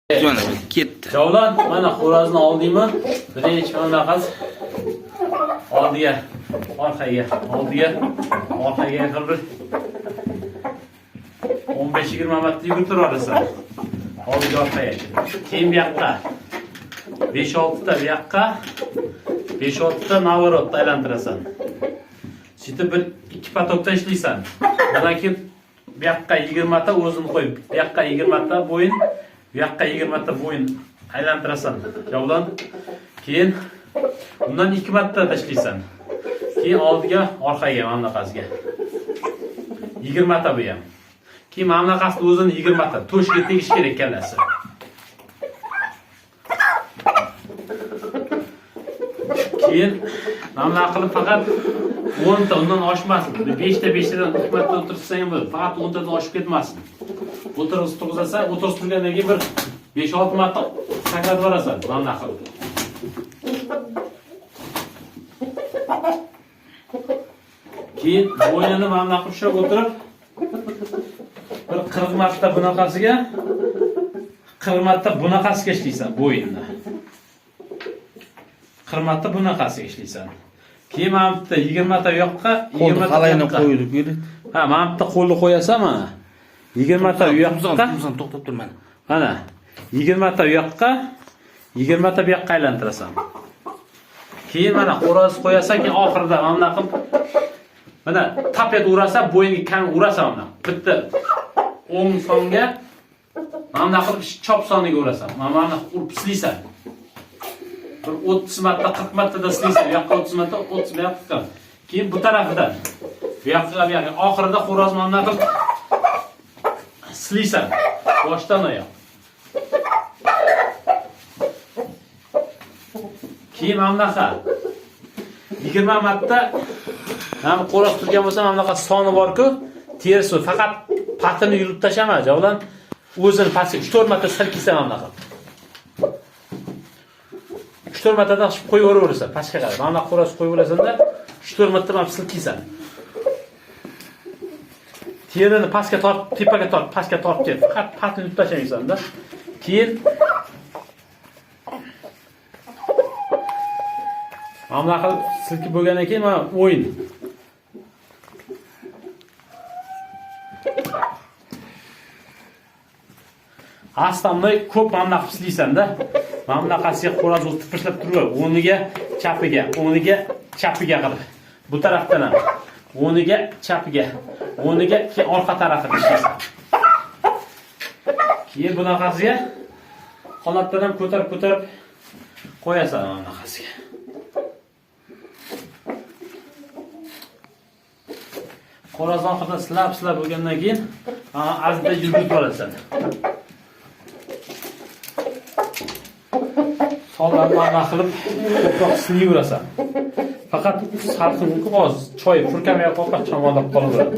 Mana ketdi. Javlon, mana xo'rozni oldingmi? Birinchi mana bunaqasi oldiga, orqaga, oldiga, orqaga qilib bir 15-20 marta yugurtirib olasan. Oldiga, orqaga. Keyin bu yoqqa 5-6 ta bu yoqqa, 5-6 ta наворот aylantirasan. Сөйтіп bir ikki поток da ishlaysan. Undan keyin bu yoqqa 20 ta o'zini qo'yib, bu yoqqa 20 ta bo'yin, bu yoqqa 20 ta bo'yin aylantirasan. Javlon. Keyin undan 2 marta tashlaysan. Keyin oldiga, orqaga mana bunaqasiga. 20 ta bu ham. Keyin mana bunaqasini o'zini 20 ta to'shga tegish kerak kallasi. Keyin mana bunaqa qilib faqat 10 ta undan oshmasin. 5 ta 5 tadan 2 marta o'tirtsang ham bo'ladi. Faqat 10 tadan oshib ketmasin. O'tirg'izib turg'izasan, o'tirg'izib turgandan keyin bir 5-6 marta sakratib yuborasan mana bunaqa qilib. Keyin bo'ynini mana bunaqa qilib ushlab o'tirib bir 40 marta bunaqasiga, 40 marta bunaqasiga ishlaysan bo'yinni. 40 marta bunaqasiga ishlaysan. Keyin mana bu yerda 20 ta u yoqqa, Qo'lni 20 ta bu qalayini yoqqa. Qo'yilib yurdi. Ha, mana bu yerda qo'lni qo'yasan mana. 20 ta u yoqqa. Tursan, to'xtab tur mana. Mana 20 ta u yoqqa, 20 ta bu yoqqa aylantirasan. Keyin mana xo'roz qo'yasan, keyin oxirida mana bunaqa qilib mana tap etib urasan, bo'yinga kam urasan mana. Bitta o'ng songa mana bunaqa qilib chop soniga urasan. Mana bunaqa urib silaysan. Bir 30 marta, 40 martada silaysan. Bu yoqqa 30 marta, 30 bu yoqqa. Keyin bu tarafidan bu yoqqa, bu yoqqa. Oxirida xo'roz mana bunaqa qilib silaysan. Boshdan oyoq. Keyin mana bunaqa 20 marta mana bu xo'roz turgan bo'lsa, mana bunaqa soni bor-ku, terisi faqat patini yulib tashlama, Javlon. O'zini pastga 3-4 marta silkiysan mana bunaqa. 3-4 martadan qilib qo'yib yuboraversan, pastga qarab. Mana bunaqa xo'roz qo'yib yuborasanda, 3-4 marta mana silkiysan. Terini pastga tortib, tepaga tortib, pastga tortib ket. Faqat patini yulib tashlamaysan-da. Keyin mana bunaqa qilib silkib bo'lgandan keyin mana o'yin. Asta bunday ko'p mana bunaqa qilib silaysan-da. Mana bunaqasiga xo'roz o'zi tipirchilab turib, o'rniga chapiga, o'rniga chapiga qilib. Bu tarafdan ham o'rniga chapiga, o'rniga keyin orqa tarafini ishlaysan. Keyin bunaqasiga qanotdan ham ko'tarib ko'tarib qo'yasan mana bunaqasiga. Xo'roz oxirida silab silab bo'lgandan keyin ozda yurgizib olasan. Sonlarni mana qilib ko'proq silayverasan. Faqat salqin hozir choy purkamay qolib chamollab qolaveradi.